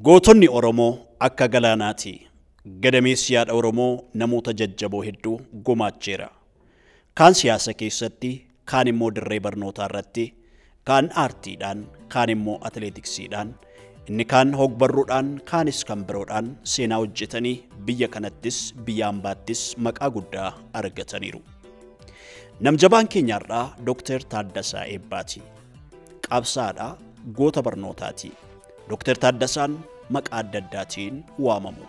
Gootonni Oromoo akka galaanaati. Gadameessi yaada Oromoo namoota jajjaboo hedduu gumaacheera. Kaan siyaasa keessatti, kaan immoo dirree barnootaa irratti, kaan aartiidhaan, kaan immoo atileetiksiidhaan, inni kaan hogbarruudhaan, kaanis kan biroodhaan seenaa hojjetanii biyya kanattis biyya ambaattis maqaa guddaa argataniiru. Namjabaan keenya har'aa Dooktar Taaddasaa Eebbaati. Qabsaadhaa, goota barnootaati. Dooktar Taaddasaan maqaa adda addaatiin waamamu.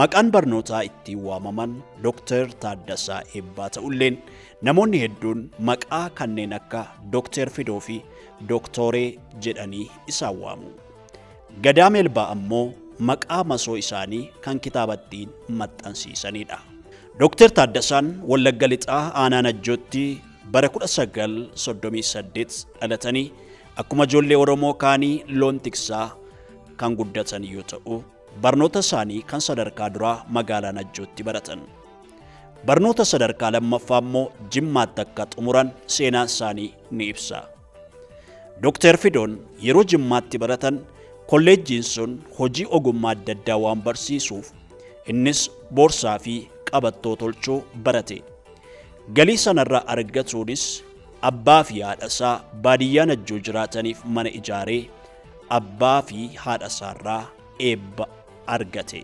Maqaan barnootaa ittiin waamaman Dooktar Taaddasaa Eebbaa ta'ulleen namoonni hedduun maqaa kanneen akka Dooktar Fidoo fi Dooktoree jedhanii isaan waamu. Gadaa Meelbaa ammoo maqaa masoo isaanii kan kitaabattiin maxxansiisanidha. Dooktar Taaddasaan Wallagga Lixaa Aanaa Najjootti bara 1938 dhalatanii akkuma ijoollee Oromoo kaanii loon tiksaa kan guddatan yoo ta'u, barnoota isaanii kan sadarkaa duraa magaalaa Najjootti baratan. Barnoota sadarkaa lammaffaa immoo Jimmaatti akka xumuran seenaan isaanii ni ibsa. Dooktar Fidoon yeroo Jimmaatti baratan kolleejjiin sun hojii ogummaa adda addaa waan barsiisuuf innis boorsaa fi qabattoo tolchuu barate. Galii sanarraa argatuunis abbaa fi haadha isaa baadiyyaa Najjoo jiraataniif mana ijaaree abbaa fi haadha isaarraa eebba argate.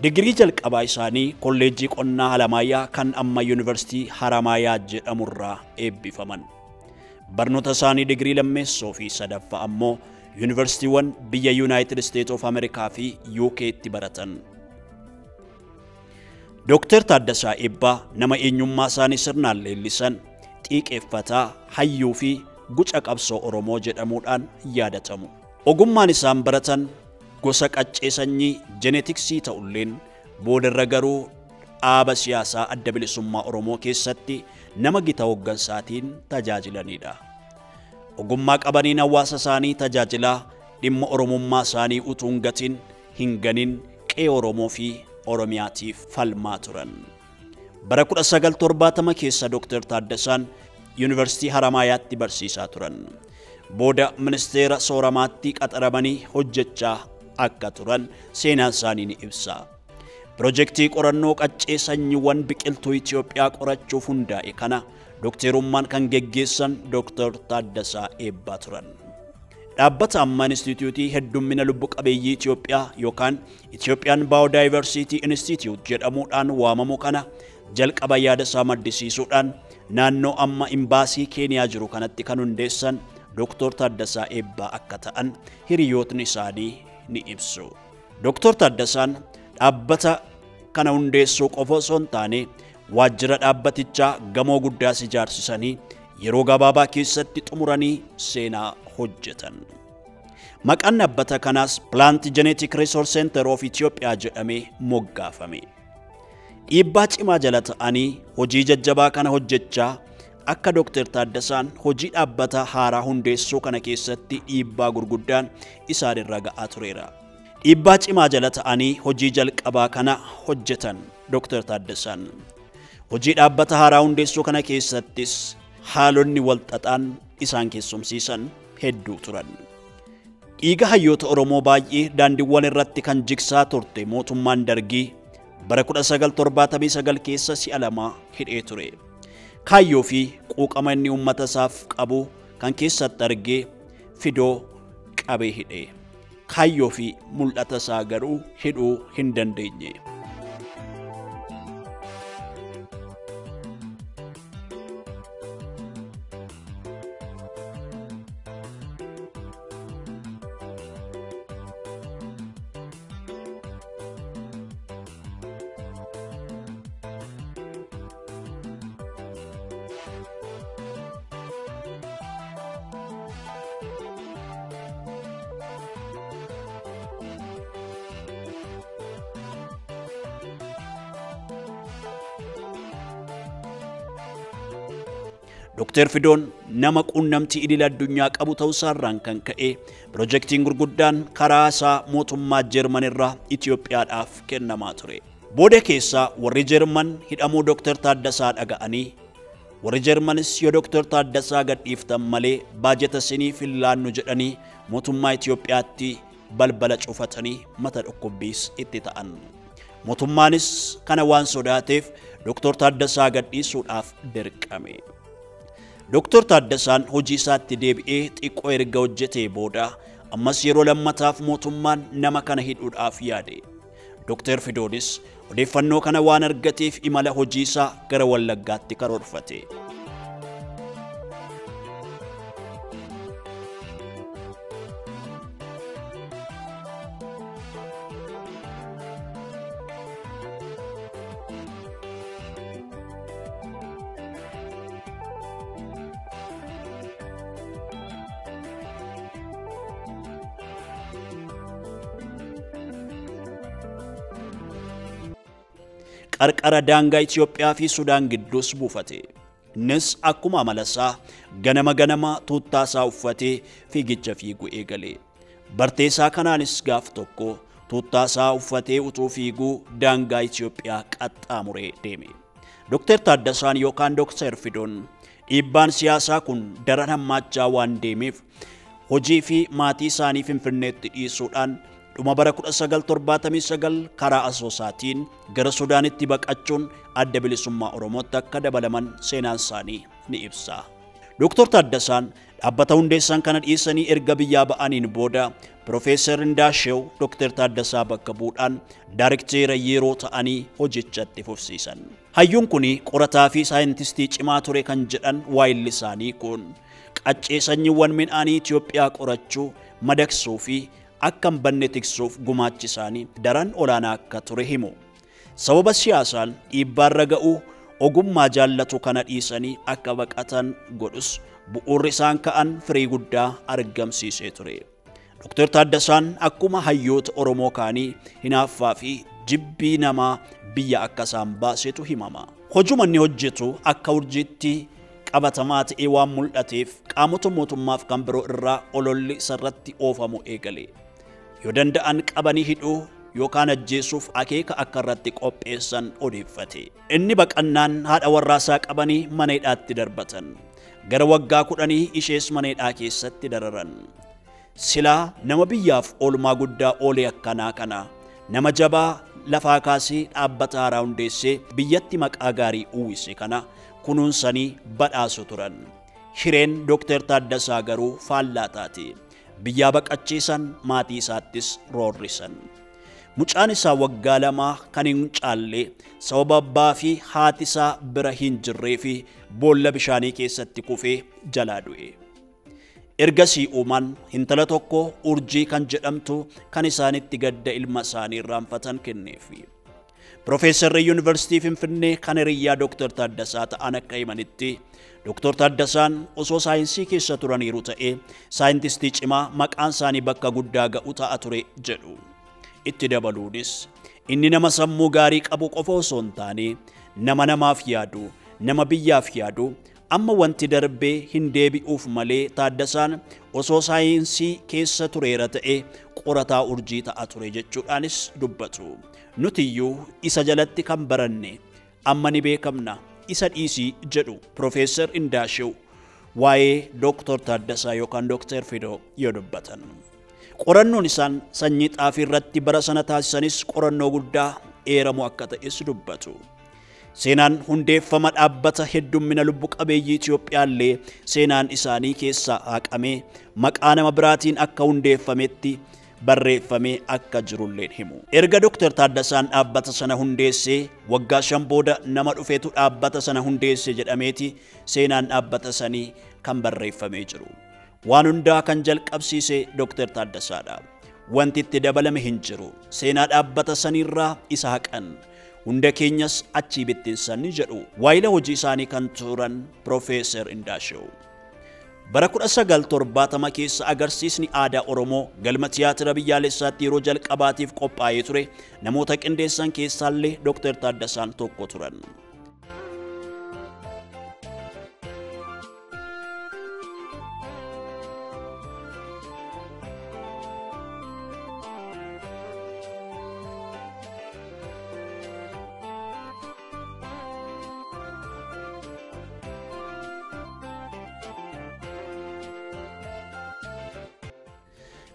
Digirii jalqabaa isaanii kolleejjii qonnaa Halamaayaa kan amma Yuunivarsiitii Haramaayaa jedhamurraa eebbifaman. Barnoota isaanii digirii lammeessoo fi sadaffaa ammoo yuunivarsiitiiwwan biyya Yuunaayitid Isteet of Ameerikaa fi UK'tti baratan. Dooktar Taaddasaa Eebbaa nama eenyummaa isaanii sirnaan leellisan, xiiqeeffataa, hayyuu fi guca qabsoo Oromoo jedhamuudhaan yaadatamu. Ogummaan isaan baratan gosa qaccee sanyii jeneetiksii ta'ulleen boodarra garuu dhaaba siyaasaa adda bilisummaa Oromoo keessatti nama gita hooggansaatiin tajaajilanidha. Ogummaa qabaniin hawaasa isaanii tajaajilaa dhimma Oromummaa isaanii utuu hin gatin hin ganin qe'ee Oromoo fi Oromiyaatiif falmaa turan. Bara 1970 keessa Dooktar Taaddasaan Yuunivarsiitii Haramaayaatti barsiisaa turan. Booda ministeera sooramaatti qaxaramanii hojjechaa akka turan seenaan isaanii ni ibsa. Pirojektii qorannoo qaccee sanyiiwwan biqiltuu Itoophiyaa qorachuuf hundaa'e kana dookterummaan kan geggeessan Dooktar Taaddasaa Eebbaa turan. Dhaabbata amma Inistituutii Heddummina Lubbu Qabeeyyii Itoophiyaa yookaan Itoophiyaan Baayodaayivarsiitii Inistituut jedhamuudhaan waamamu kana jalqaba yaada isaa maddisiisuudhaan naannoo amma imbaasii Keeniyaa jiru kanatti kan hundeessan Dooktar Taaddasaa Eebbaa akka ta'an hiriyootni isaanii ni ibsu. Dooktar Taaddasaan dhaabbata kana hundeessuu qofa osoo hin taane waajjira dhaabbatichaa gamoo guddaas ijaarsisanii yeroo gabaabaa keessatti xumuranii seenaa hojjetan. Maqaan dhaabbata kanaas Plant Genetic Resource Center of Ethiopia jedhamee moggaafame. Dhiibbaa cimaa jala ta'anii hojii jajjabaa kana hojjechaa akka Dooktar Taaddasaan hojii dhaabbata haaraa hundeessuu kana keessatti dhiibbaa gurguddaan isaan irra ga'aa tureera. Dhiibbaa cimaa jala ta'anii hojii jalqabaa kana hojjetan Dooktar Taaddasaan. Hojii dhaabbata haaraa hundeessuu kana keessattis haalonni walxaxaan isaan keessumsiisan hedduu turan. Dhiiga hayyoota Oromoo baay'ee daandiiwwan irratti kan jigsaa turte mootummaan Dargii bara 1979 keessa si'a lama hidhee ture. Kaayyoo fi quuqama inni uummata isaaf qabu kan keessatti argee Fidoo qabee hidhe. Kaayyoo fi mul'ata isaa garuu hidhuu hin dandeenye. Dr. Fidoon nama quunnamtii idil addunyaa qabu ta'uusaarraan kan ka'e pirojektiin gurguddaan karaa isaa mootummaa Jeerman irraa Itoophiyaadhaaf kennamaa ture. Booda keessaa warri Jeerman hidhamuu Dr. Taaddasaa dhaga'anii warri Jeermanis yoo Dr. Taaddasaa gadhiiftan malee baajeta isiniif hin laannu jedhanii mootummaa Itoophiyaatti balbala cufatanii mata dhukkubbiis itti ta'an. Mootummaanis kana waan sodaateef Dr. Taaddasaa gadhiisuudhaaf dirqame. Dr. Taaddasaan hojii isaatti deebi'ee xiqqoo erga hojjetee booda ammas yeroo lammataaf mootummaan nama kana hidhuudhaaf yaade. Dr. Fidoonis odeeffannoo kana waan argateef imala hojii isaa gara Wallaggaatti karoorfate. Qarqara daangaa Itoophiyaa fi Sudaan gidduus buufate. Innis akkuma amala isaa ganama ganama tuuttaa isaa uffatee fiigicha fiiguu eegale. Bartee isaa kanaanis gaaf tokko tuuttaa isaa uffatee utuu fiiguu daangaa Itoophiyaa qaxxaamuree deeme. Dr. Taaddasaan yookaan Dr. Fidoon dhiibbaan siyaasaa kun daran hammaachaa waan deemeef hojii fi maatii isaanii Finfinneetti dhiisuudhaan dhuma bara 1979 karaa Asoosaatiin gara Sudaanitti baqachuun adda bilisummaa Oromootti akka dabalaman seenaan isaanii ni ibsa. Dr. Taaddasaan dhaabbata hundeessan kana dhiisanii erga biyyaa ba'aniin booda Profeesar Indaashew Dr. Taaddasaa bakka bu'uudhaan daarikteera yeroo ta'anii hojichatti fufsiisan. Hayyuun kun qorataa fi saayintistii cimaa ture kan jedhan waayilli isaanii kun qaccee sanyiiwwan midhaanii Itoophiyaa qorachuu, madaqsuu fi akka hin banne tiksuuf gumaachi isaanii daran olaanaa akka ture himu. Sababa siyaasaan dhiibbaarra ga'uu ogummaa jaallatu kana dhiisanii akka baqatan godhus bu'uurri isaan ka'an firii guddaa argamsiisee ture. Dr. Taaddasaan akkuma hayyoota Oromoo kaanii hinaaffaa fi jibbii namaa biyya akka isaan baasetu himama. Hojuma inni hojjetu akka urjiitti qabatamaa ta'ee waan mul'ateef qaamota mootummaaf kan biroo irraa ololli isarratti oofamu eegale. Yoo danda'an qabanii hidhuu yookaan ajjeesuuf akeeka akka irratti qopheessan odeeffate. Inni baqannaan haadha warraasaa qabanii mana hidhaatti darbatan. Gara waggaa 10 ishees mana hidhaa keessatti dararan. Silaa nama biyyaaf oolmaa guddaa oolee akkanaa kana nama jabaa lafaa kaasee dhaabbata haaraa hundeessee biyyatti maqaa gaarii uwwise kana kunuunsanii badhaasu turan. Hireen Dr. Taaddasaa garuu faallaa taate. Biyyaa baqachiisan maatii isaattis roorrisan. Mucaan isaa waggaa 2 kan hin caalle sababa abbaa fi haati isaa bira hin jirree fi boolla bishaanii keessatti kufee jalaa du'e. Ergasii uumaan intala tokko Urjii kan jedhamtu kan isaanitti gadda ilma isaanii irraanfatan kenneefi. Profeesarri Yuunivarsiitii Finfinnee kan hiriyyaa Dr. Taaddasaa ta'an akka himanitti Dr. Taaddasaan osoo saayinsii keessa turaniiru ta'ee saayintistii cimaa maqaan isaanii bakka guddaa ga'u ta'a ture jedhu. Itti dabaluunis inni nama sammuu gaarii qabu qofa osoo hin taane nama namaaf yaadu, nama biyyaaf yaadu, amma wanti darbee hin deebi'uuf malee Taaddasaan osoo saayinsii keessa tureera ta'e qorataa urjii ta'a ture jechuudhaanis dubbatu. Nutiyyuu isa jalatti kan baranne amma ni beekamna isa dhiisii jedhu Profeesar Indaashew waa'ee Dr. Taaddasaa yookaan Dr. Fidoo yoo dubbatan. Qorannoon isaan sanyii xaafii irratti bara sana taasisanis qorannoo guddaa eeramu akka ta'es dubbatu. Seenaan hundeeffama dhaabbata heddummina lubbu qabeeyyii Itoophiyaallee seenaan isaanii keessaa haqamee maqaa nama biraatiin akka hundeeffametti barreeffamee akka jirulleen himu. Erga Dr. Taaddasaan dhaabbata sana hundeessee waggaa 5 booda nama dhufeetu dhaabbata sana hundeesse jedhameeti seenaan dhaabbata sanii kan barreeffamee jiru. Waan hundaa kan jalqabsiise Dr. Taaddasaadha. Wanti itti dabalame hin jiru. Seenaa dhaabbata saniirraa isa haqan. Hunda keenyas achii bittinsan ni jedhu. Waayila hojii isaanii kan turan Profeesar Indaashew. Bara 1970 keessa agarsiisni aadaa Oromoo galma tiyaatira biyyaalessaatti yeroo jalqabaatiif qophaa'ee ture namoota qindeessan keessaallee Dr. Taaddasaan tokko turan.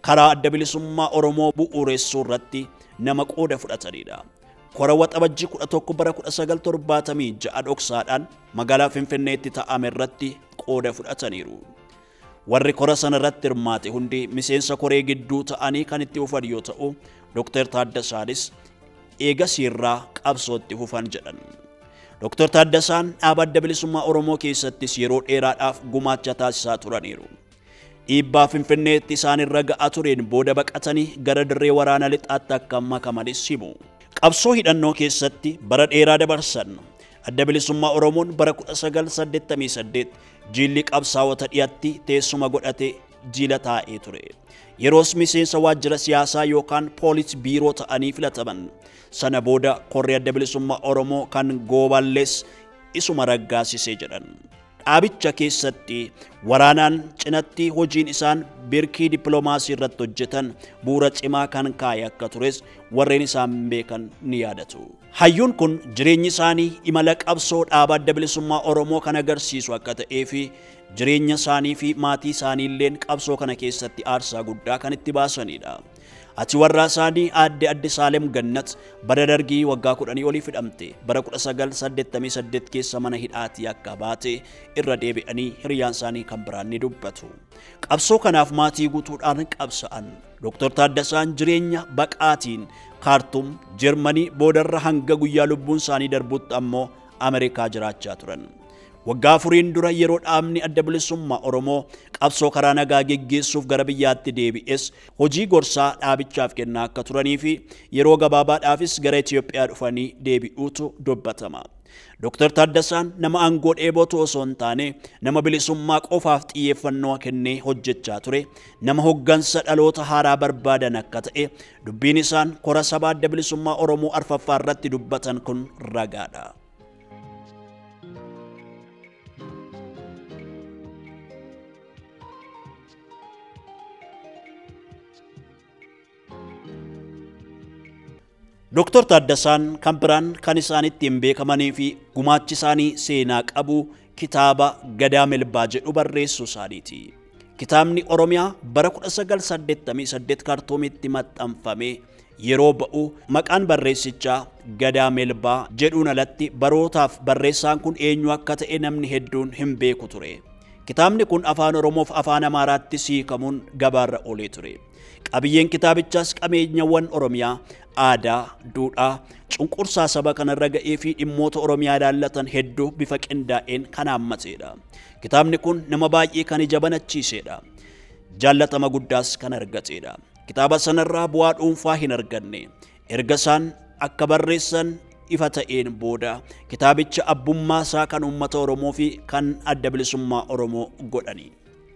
karaa adda bilisummaa Oromoo bu'uuressuu irratti nama qooda fudhatanidha. Kora Waxabajjii 11 bara 1976 dhoksaadhaan magaalaa Finfinneetti taa'ame irratti qooda fudhataniiru. Warri kora sana irratti hirmaate hundi miseensa koree gidduu ta'anii kan itti fufan yoo ta'u, Dr. Taaddasaanis eegasiirraa qabsootti fufan jedhan. Dr. Taaddasaan dhaaba adda bilisummaa Oromoo keessattis yeroo dheeraadhaaf gumaacha taasisaa turaniiru. Dhiibbaa Finfinneetti isaan irra ga'aa tureen booda baqatanii gara dirree waraana lixaatti akka makamanis himu. Qabsoo hidhannoo keessatti bara dheeraa dabarsan. Adda bilisummaa Oromoon bara 1988 jilli qabsaa'ota dhiyaatti teessuma godhate jila taa'ee ture. Yeroos miseensa waajjira siyaasaa yookaan poolis biiroo ta'anii filataman. Sana booda korri adda bilisummaa Oromoo kan gooballees isuma raggaasisee jedhan. Dhaabicha keessatti waraanaan cinatti hojiin isaan birkii dippiloomaasii irratti hojjetan bu'uura cimaa kan kaa'e akka tures warreen isaan beekan ni yaadatu. Hayyuun kun jireenyi isaanii imala qabsoo dhaaba adda bilisummaa Oromoo kan agarsiisu akka ta'ee fi jireenya isaanii fi maatii isaanii illeen qabsoo kana keessatti aarsaa guddaa kan itti baasanidha. Ati warraa isaanii aadde Addisaalem Gannat bara dargii waggaa 10 olii fidhamte bara 1988 keessa mana hidhaatii akka baate irra deebi'anii hiriyaan isaanii kan biraan ni dubbatu. Qabsoo kanaaf maatii guutuudhaan qabsa'an. Dr. Taaddasaan jireenya baqaatiin Kaartum, Jarmanii boodarra hanga guyyaa lubbuun isaanii darbutti ammoo Ameerikaa jiraachaa turan. Waggaa afuriin dura yeroo dhaabni adda bilisummaa Oromoo qabsoo karaa nagaa geggeessuuf gara biyyaatti deebi'es hojii gorsaa dhaabichaaf kennaa akka turanii fi yeroo gabaabaadhaafis gara Itoophiyaa dhufanii deebi'uutu dubbatama. Dr. Taaddasaan nama aangoo dheebotu osoo hin taane nama bilisummaa qofaaf xiyyeeffannoo kennee hojjechaa ture, nama hoggansa dhaloota haaraa barbaadan akka ta'e dubbiin isaan kora sabaa adda bilisummaa Oromoo arfaffaa irratti dubbatan kun ragaadha. Dr. Taaddasaan kan biraan kan isaan ittiin beekamanii fi gumaachi isaanii seenaa qabu kitaaba Gadaa Melbaa jedhu barreessuu isaaniiti. Kitaabni Oromiyaa bara 1988 Kaartuumitti maxxanfame yeroo ba'u maqaan barreessichaa Gadaa Melbaa jedhuun alatti barootaaf barreessaan kun eenyu akka ta'e namni hedduun hin beeku ture. Kitaabni kun afaan Oromoof afaan Amaaraatti hiikamuun gabaarra oolee ture. Qabiyyeen kitaabichaas qabeenyawwan Oromiyaa, aadaa, duudhaa, cunqursaa saba kanarra ga'ee fi dhimmoota Oromiyaa ilaallatan hedduu bifa qindaa'een kan haammatedha. Kitaabni kun nama baay'ee kan ija banachiisedha. Jaallatama guddaas kan argatedha. Kitaaba sanarraa bu'aa dhuunfaa hin arganne. Erga isaan akka barreessan ifa ta'een booda kitaabicha abbummaa isaa kan uummata Oromoo fi kan adda bilisummaa Oromoo godhani.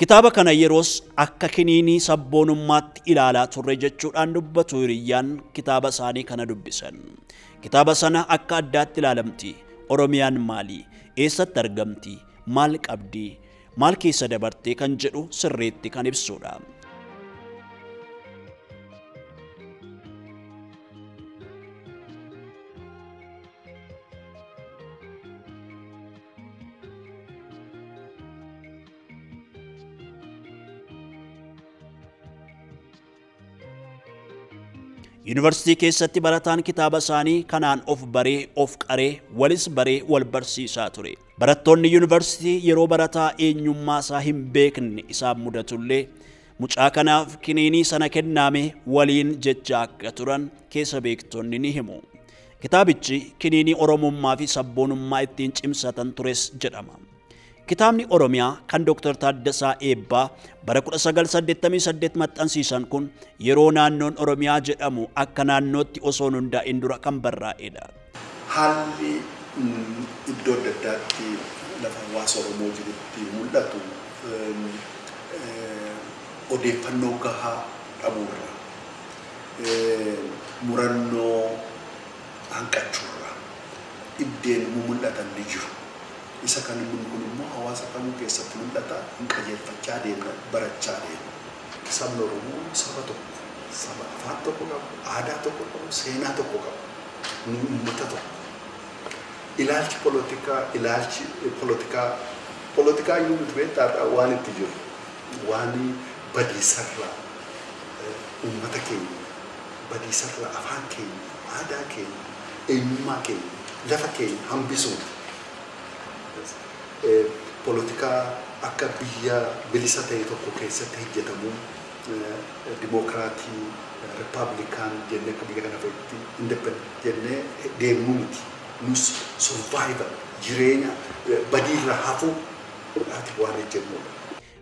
Kitaaba kana yeroos akka kiniinii sabboonummaatti ilaalaa turre jechuudhaan dubbatu hiriyyaan kitaaba isaanii kana dubbisan. Kitaaba sana akka addaatti ilaalamti. Oromiyaan maali? Eessatti argamti? Maal qabdi? Maal keessa dabartee kan jedhu sirriitti kan ibsudha. Yuunivarsiitii keessatti barataan kitaaba isaanii kanaan of baree of qaree walis baree wal barsiisaa ture. Barattoonni yuunivarsiitii yeroo barataa eenyummaa isaa hin beekne isaan mudatullee mucaa kanaaf kiniinii sana kenname waliin jecha akka turan keessa beektonni ni himu. Kitaabichi kiniinii Oromummaa fi sabboonummaa ittiin cimsatan tures jedhama. Kitaabni Oromiyaa kan Dr. Taaddasaa Eebbaa bara 1988 maxxansiisan kun yeroo naannoon Oromiyaa jedhamu akka naannootti osoo hundaa'in dura kan barraa'edha. Haalli iddoo adda addaatti lafa hawaasa Oromoo jirutti mul'atu odeeffannoo gahaa dhabuurra, murannoo hanqachuurra iddeen mul'atan ni jiru. Isa kan kun immoo hawaasa kamuu keessatti mul'ata, hin qajeelfachaa deemna, barachaa deemna. Sabni Oromoo saba tokko, saba afaan tokko qabu, aadaa tokko qabu, seenaa tokko qabu, uummata tokko. Ilaalchi poolitikaa, poolitikaa iyyuu miti beektaa waan itti jiru, waan badiisarraa Uummata keenya badiisarra, afaan keenya, aadaa keenya, eenyummaa keenya, lafa keenya hambisuun poolitikaa akka biyya bilisa ta'e tokko keessatti hojjetamu, dimookiraatii, rippaabilikaan jennee akka biyya kana fa'itti independent jennee deemnu miti. Nus survival, jireenya badiirra hafuu waan hojjennudha.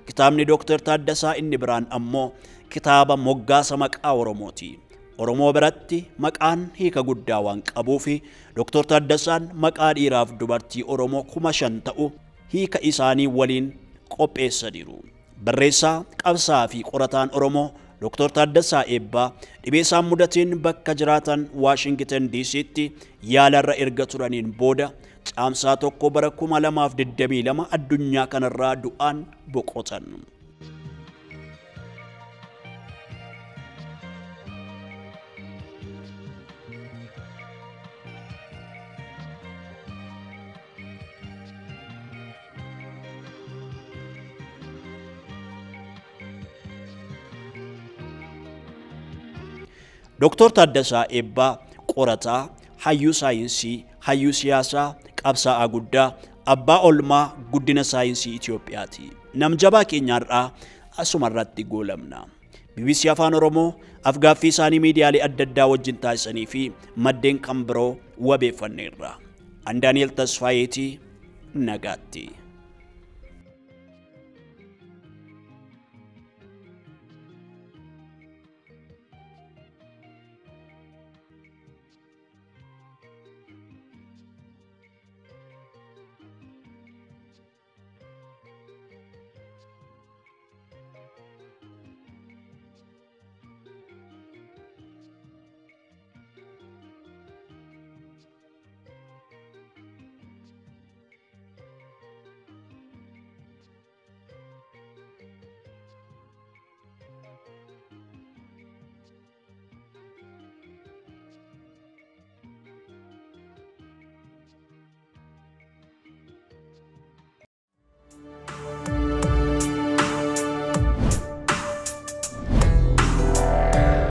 Kitaabni Dooktar Taaddasaa inni biraan ammoo kitaaba moggaasa maqaa Oromooti. Oromoo biratti maqaan hiika guddaa waan qabuuf Dooktar Taaddasaan maqaa dhiiraaf dubartii Oromoo 5000 ta'u hiika isaanii waliin qopheessaniiru. Barreessaa, qabsaa fi qorataan Oromoo Dooktar Taaddasaa Eebbaa dhibee isaan mudateen bakka jiraatan Waashingtan DC'tti yaalarra erga turaniin booda Caamsaa 1 bara 2022 addunyaa kanarraa du'aan boqotan. Dooktar Taaddasaa Eebbaa qorataa, hayyuu saayinsii, hayyuu siyaasaa, qabsaa'aa guddaa, abbaa olmaa guddina saayinsii Itoophiyaati. Namjabaa keenyaarraa asuma irratti goolamna. BBC Afaan Oromoo afgaaffii isaanii miidiyaalee adda addaa wajjin taasisanii fi maddeen kan biroo wabeeffanneerra. An Daani'el Tasfaayeetii, nagaatti.